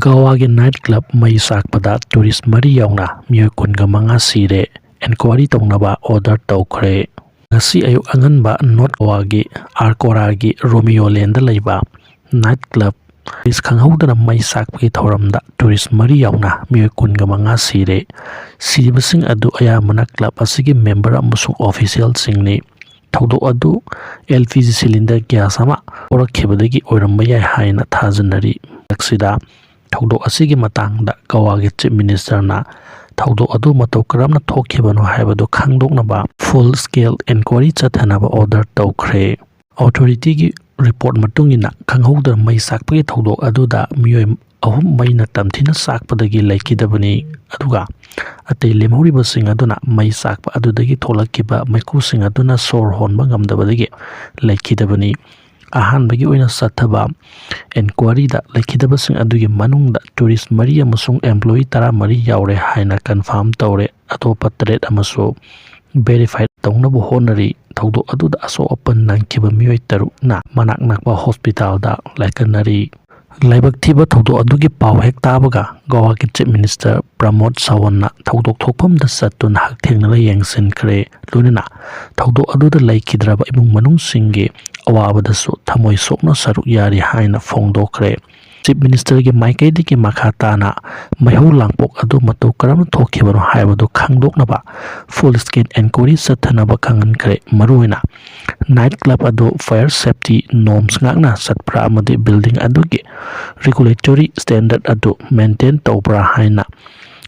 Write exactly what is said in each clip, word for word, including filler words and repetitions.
ꯒꯋꯥꯒꯤ night club ꯃꯩ ꯆꯥꯛꯄꯗ tourist ꯃꯔꯤ ꯌꯥꯎꯅ ꯃꯤꯑꯣꯏ ꯀꯨꯟꯒ ꯃꯉꯥ ꯁꯤꯔꯦ꯫ Enquiry ꯇꯧꯅꯕ order ꯇꯧꯈ꯭ꯔꯦ꯫ ꯉꯁꯤ ꯑꯌꯨꯛ ꯑꯉꯟꯕ North ꯒꯋꯥꯒꯤ ꯑꯥꯔꯀꯣꯔꯥꯒꯤ ꯔꯣꯃꯤꯌꯣ ꯂꯦꯟꯗ ꯂꯩꯕ night club ꯈꯪꯍꯧꯗꯅ ꯃꯩ ꯆꯥꯛꯄꯒꯤ ꯊꯧꯔꯝꯗ tourist ꯃꯔꯤ ꯌꯥꯎꯅ ꯃꯤꯑꯣꯏ ꯀꯨꯟꯒ ꯃꯉꯥ ꯁꯤꯔꯦ꯫ ꯁꯤꯔꯤꯕꯁꯤꯡ ꯑꯗꯨ ꯑꯌꯥꯝꯕꯅ club ꯑꯁꯤꯒꯤ member ꯑꯃꯁꯨꯡ officialꯁꯤꯡꯅꯤ꯫ ꯊꯧꯗꯣꯛ ꯑꯗꯨ L P G cylinder gas ꯑꯃ ꯄꯣꯔꯛꯈꯤꯕꯗꯒꯤ ꯑꯣꯏꯔꯝꯕ ꯌꯥꯏ ꯍꯥꯏꯅ ꯊꯥꯖꯅꯔꯤ꯫ ꯃꯔꯛꯁꯤꯗ ꯊꯧꯗꯣꯛ ꯑꯁꯤꯒꯤ ꯃꯇꯥꯡꯗ ꯒꯋꯥꯒꯤ Chief Ministerꯅ ꯊꯧꯗꯣꯛ ꯑꯗꯨ ꯃꯇꯧ ꯀꯔꯝꯅ ꯊꯣꯛꯈꯤꯕꯅꯣ ꯍꯥꯏꯕꯗꯨ ꯈꯪꯗꯣꯛꯅꯕ full scale enquiry ꯆꯠꯊꯅꯕ order ꯇꯧꯈ꯭ꯔꯦ꯫ Authorityꯒꯤ report ꯃꯇꯨꯡ ꯏꯟꯅ, ꯈꯪꯍꯧꯗꯅ ꯃꯩ ꯆꯥꯛꯄꯒꯤ ꯊꯧꯗꯣꯛ ꯑꯗꯨꯗ ꯃꯤꯑꯣꯏ ꯑꯍꯨꯝ ꯃꯩꯅ ꯇꯝꯊꯤꯅ ꯆꯥꯛꯄꯗꯒꯤ ꯂꯩꯈꯤꯗꯕꯅꯤ, ꯑꯗꯨꯒ ꯑꯇꯩ ꯂꯦꯝꯍꯧꯔꯤꯕꯁꯤꯡ ꯑꯗꯨꯅ ꯃꯩ ꯆꯥꯛꯄ ꯑꯗꯨꯗꯒꯤ ꯊꯣꯛꯂꯛꯈꯤꯕ ꯃꯩꯈꯨꯁꯤꯡ ꯑꯗꯨꯅ ꯁꯣꯔ ꯍꯣꯟꯕ ꯉꯝꯗꯕꯗꯒꯤ ꯂꯩꯈꯤꯗꯕꯅꯤ꯫ ꯑꯍꯥꯟꯕꯒꯤ ꯑꯣꯏꯅ ꯆꯠꯊꯕ enquiryꯗ ꯂꯩꯈꯤꯗꯕꯁꯤꯡ ꯑꯗꯨꯒꯤ ꯃꯅꯨꯡꯗ tourist ꯃꯔꯤ ꯑꯃꯁꯨꯡ employee ꯇꯔꯥꯃꯔꯤ ꯌꯥꯎꯔꯦ ꯍꯥꯏꯅ confirm ꯇꯧꯔꯦ꯫ ꯑꯇꯣꯞꯄ ꯇꯔꯦꯠ ꯑꯃꯁꯨ verify ꯇꯧꯅꯕ ꯍꯣꯠꯅꯔꯤ꯫ ꯊꯧꯗꯣꯛ ꯑꯗꯨꯗ ꯑꯁꯣꯛ ꯑꯄꯟ ꯅꯪꯈꯤꯕ ꯃꯤꯑꯣꯏ ꯇꯔꯨꯛꯅ ꯃꯅꯥꯛ ꯅꯛꯄ hospitalꯗ ꯂꯥꯏꯀꯠꯅꯔꯤ꯫ ꯂꯥꯏꯕꯛ ꯊꯤꯕ ꯊꯧꯗꯣꯛ ꯑꯗꯨꯒꯤ ꯄꯥꯎ ꯍꯦꯛ ꯇꯥꯕꯒ ꯒꯋꯥꯒꯤ Chief Minister ꯄ꯭ꯔꯃꯣꯗ ꯁꯥꯋꯟꯅ ꯊꯧꯗꯣꯛ ꯊꯣꯛꯐꯝꯗ ꯆꯠꯇꯨꯅ ꯍꯛꯊꯦꯡꯅꯅ ꯌꯦꯡꯁꯤꯟꯈ꯭ꯔꯦ꯫ ꯂꯣꯏꯅꯅ ꯊꯧꯗꯣꯛ ꯑꯗꯨꯗ ꯂꯩꯈꯤꯗ꯭ꯔꯕ ꯏꯃꯨꯡ ꯃꯅꯨꯡꯁꯤꯡꯒꯤ ꯑꯋꯥꯕꯗꯁꯨ ꯊꯃꯣꯏ ꯁꯣꯛꯅ ꯁꯔꯨꯛ ꯌꯥꯔꯤ ꯍꯥꯏꯅ ꯐꯣꯡꯗꯣꯛꯈ꯭ꯔꯦ꯫ Chief Ministerꯒꯤ ꯃꯥꯏꯀꯩꯗꯒꯤ ꯃꯈꯥ ꯇꯥꯅ ꯃꯩꯍꯧ ꯂꯥꯡꯄꯣꯛ ꯑꯗꯨ ꯃꯇꯧ ꯀꯔꯝꯅ ꯊꯣꯛꯈꯤꯕꯅꯣ ꯍꯥꯏꯕꯗꯨ ꯈꯪꯗꯣꯛꯅꯕ full scale enquiry ꯆꯠꯊꯅꯕ ꯈꯪꯍꯟꯈ꯭ꯔꯦ꯫ ꯃꯔꯨꯑꯣꯏꯅ night club ꯑꯗꯨ fire safety norms ꯉꯥꯛꯅ ꯆꯠꯄ꯭ꯔꯥ ꯑꯃꯗꯤ building ꯑꯗꯨꯒꯤ regulatory standard ꯑꯗꯨ maintain ꯇꯧꯕ꯭ꯔꯥ ꯍꯥꯏꯅ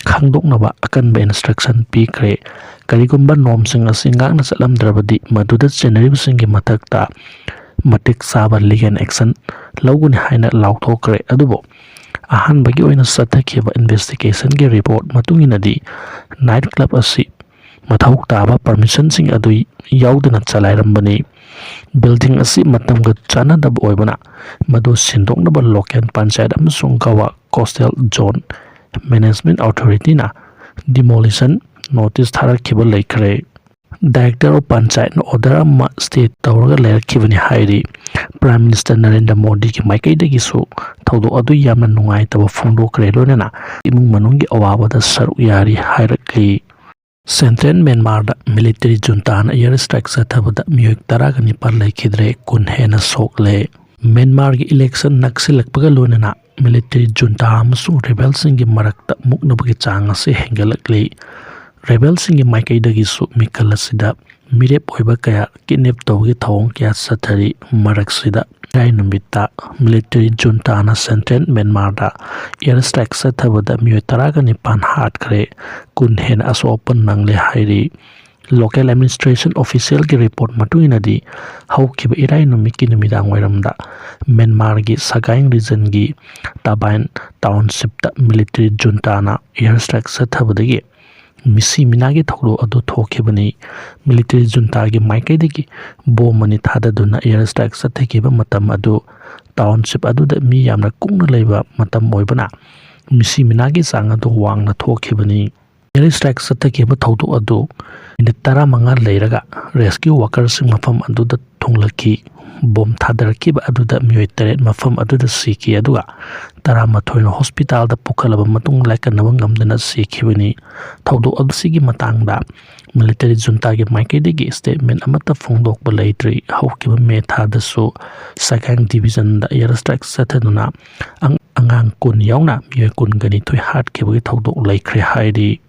ꯈꯪꯗꯣꯛꯅꯕ ꯑꯀꯟꯕ instruction ꯄꯤꯈ꯭ꯔꯦ꯫ ꯀꯔꯤꯒꯨꯝꯕ normꯁꯤꯡ ꯑꯁꯤ ꯉꯥꯛꯅ ꯆꯠꯂꯝꯗ꯭ꯔꯕꯗꯤ, ꯃꯗꯨꯗ ꯆꯦꯟꯅꯔꯤꯕꯁꯤꯡꯒꯤ ꯃꯊꯛꯇ ꯃꯇꯤꯛ ꯆꯥꯕ legal action ꯂꯧꯒꯅꯤ ꯍꯥꯏꯅ ꯂꯥꯎꯊꯣꯛꯈ꯭ꯔꯦ꯫ ꯑꯗꯨꯕꯨ ꯑꯍꯥꯟꯕꯒꯤ ꯑꯣꯏꯅ ꯆꯠꯊꯈꯤꯕ investigationꯒꯤ report ꯃꯇꯨꯡ ꯏꯟꯅꯗꯤ, night club ꯑꯁꯤ ꯃꯊꯧ ꯇꯥꯕ permissionꯁꯤꯡ ꯑꯗꯨ ꯌꯥꯎꯗꯅ ꯆꯂꯥꯏꯔꯝꯕꯅꯤ꯫ Building ꯑꯁꯤ ꯃꯇꯝꯒ ꯆꯥꯟꯅꯗꯕ ꯑꯣꯏꯕꯅ, ꯃꯗꯨ ꯁꯤꯟꯗꯣꯛꯅꯕ local ꯄꯟꯆꯥꯌꯠ ꯑꯃꯁꯨꯡ ꯒꯋꯥ Coastal Zone Management Authorityꯅ demolition notice ꯊꯥꯔꯛꯈꯤꯕ ꯂꯩꯈ꯭ꯔꯦ꯫ Director of Panchayatꯅ order ꯑꯃ stay ꯇꯧꯔꯒ ꯂꯩꯔꯛꯈꯤꯕꯅꯤ ꯍꯥꯏꯔꯤ꯫ Prime Minister ꯅꯔꯦꯟꯗ꯭ꯔ ꯃꯣꯗꯤꯒꯤ ꯃꯥꯏꯀꯩꯗꯒꯤꯁꯨ ꯊꯧꯗꯣꯛ ꯑꯗꯨ ꯌꯥꯝꯅ ꯅꯨꯡꯉꯥꯏꯇꯕ ꯐꯣꯡꯗꯣꯛꯈ꯭ꯔꯦ, ꯂꯣꯏꯅꯅ ꯏꯃꯨꯡ ꯃꯅꯨꯡꯒꯤ ꯑꯋꯥꯕꯗ ꯁꯔꯨꯛ ꯌꯥꯔꯤ ꯍꯥꯏꯔꯛꯂꯤ꯫ Central Myanmarꯗ military juntaꯅ air strike ꯆꯠꯊꯕꯗ ꯃꯤꯑꯣꯏ ꯇꯔꯥꯒ ꯅꯤꯄꯥꯜ ꯂꯩꯈꯤꯗ꯭ꯔꯦ, ꯀꯨꯟ ꯍꯦꯟꯅ ꯁꯣꯛꯂꯦ꯫ ꯃ꯭ꯌꯥꯟꯃꯥꯔꯒꯤ election ꯅꯛꯁꯤꯜꯂꯛꯄꯒ ꯂꯣꯏꯅꯅ military junta ꯑꯃꯁꯨꯡ rebelꯁꯤꯡꯒꯤ ꯃꯔꯛꯇ ꯃꯨꯛꯅꯕꯒꯤ ꯆꯥꯡ ꯑꯁꯤ ꯍꯦꯟꯒꯠꯂꯛꯂꯤ꯫ Rebelꯁꯤꯡꯒꯤ ꯃꯥꯏꯀꯩꯗꯒꯤꯁꯨ ꯃꯤꯈꯜ ꯑꯁꯤꯗ ꯃꯤꯔꯦꯞ ꯑꯣꯏꯕ ꯀꯌꯥ kidnap ꯇꯧꯕꯒꯤ ꯊꯧꯑꯣꯡ ꯀꯌꯥ ꯆꯠꯊꯔꯤ꯫ ꯃꯔꯛꯁꯤꯗ ꯏꯔꯥꯏ ꯅꯨꯃꯤꯠꯇ military juntaꯅ Central Myanmarꯗ air strike ꯆꯠꯊꯕꯗ ꯃꯤꯑꯣꯏ ꯇꯔꯥꯒ ꯅꯤꯄꯥꯜ ꯍꯥꯠꯈ꯭ꯔꯦ, ꯀꯨꯟ ꯍꯦꯟꯅ ꯑꯁꯣꯛ ꯑꯄꯟ ꯅꯪꯂꯦ ꯍꯥꯏꯔꯤ꯫ Local administration officialꯒꯤ report ꯃꯇꯨꯡ ꯏꯟꯅꯗꯤ, ꯍꯧꯈꯤꯕ ꯏꯔꯥꯏ ꯅꯨꯃꯤꯠꯀꯤ ꯅꯨꯃꯤꯗꯥꯡ ꯋꯥꯏꯔꯝꯗ ꯃ꯭ꯌꯥꯟꯃꯥꯔꯒꯤ Sagaing regionꯒꯤ Tabain townshipꯇ military juntaꯅ air strike ꯆꯠꯊꯕꯗꯒꯤ ꯃꯤꯁꯤ ꯃꯤꯅꯥꯒꯤ ꯊꯧꯗꯣꯛ ꯑꯗꯨ ꯊꯣꯛꯈꯤꯕꯅꯤ꯫ Military juntaꯒꯤ ꯃꯥꯏꯀꯩꯗꯒꯤ bomb ꯑꯅꯤ ꯊꯥꯗꯗꯨꯅ air strike ꯆꯠꯊꯈꯤꯕ ꯃꯇꯝ ꯑꯗꯨ township ꯑꯗꯨꯗ ꯃꯤ ꯌꯥꯝꯅ ꯀꯨꯡꯅ ꯂꯩꯕ ꯃꯇꯝ ꯑꯣꯏꯕꯅ, ꯃꯤꯁꯤ ꯃꯤꯅꯥꯒꯤ ꯆꯥꯡ ꯑꯗꯨ ꯋꯥꯡꯅ ꯊꯣꯛꯈꯤꯕꯅꯤ꯫ Air strike ꯆꯠꯊꯈꯤꯕ ꯊꯧꯗꯣꯛ ꯑꯗꯨ minute ꯇꯔꯥꯃꯉꯥ ꯂꯩꯔꯒ rescue workerꯁꯤꯡ ꯃꯐꯝ ꯑꯗꯨꯗ ꯊꯨꯡꯂꯛꯈꯤ꯫ Bomb ꯊꯥꯗꯔꯛꯈꯤꯕ ꯑꯗꯨꯗ ꯃꯤꯑꯣꯏ ꯇꯔꯦꯠ ꯃꯐꯝ ꯑꯗꯨꯗ ꯁꯤꯈꯤ, ꯑꯗꯨꯒ ꯇꯔꯥꯃꯥꯊꯣꯏꯅ hospitalꯗ ꯄꯨꯈꯠꯂꯕ ꯃꯇꯨꯡ ꯂꯥꯏꯀꯠꯅꯕ ꯉꯝꯗꯅ ꯁꯤꯈꯤꯕꯅꯤ꯫ ꯊꯧꯗꯣꯛ ꯑꯁꯤꯒꯤ ꯃꯇꯥꯡꯗ military juntaꯒꯤ ꯃꯥꯏꯀꯩꯗꯒꯤ statement ꯑꯃꯠꯇ ꯐꯣꯡꯗꯣꯛꯄ ꯂꯩꯇ꯭ꯔꯤ꯫ ꯍꯧꯈꯤꯕ May ꯊꯥꯗꯁꯨ Sagaing divisionꯗ air strike ꯆꯠꯊꯗꯨꯅ ꯑꯉꯥꯡ ꯀꯨꯟ ꯌꯥꯎꯅ ꯃꯤꯑꯣꯏ ꯀꯨꯟꯒ ꯅꯤꯊꯣꯏ ꯍꯥꯠꯈꯤꯕꯒꯤ ꯊꯧꯗꯣꯛ ꯂꯩꯈ꯭ꯔꯦ ꯍꯥꯏꯔꯤ꯫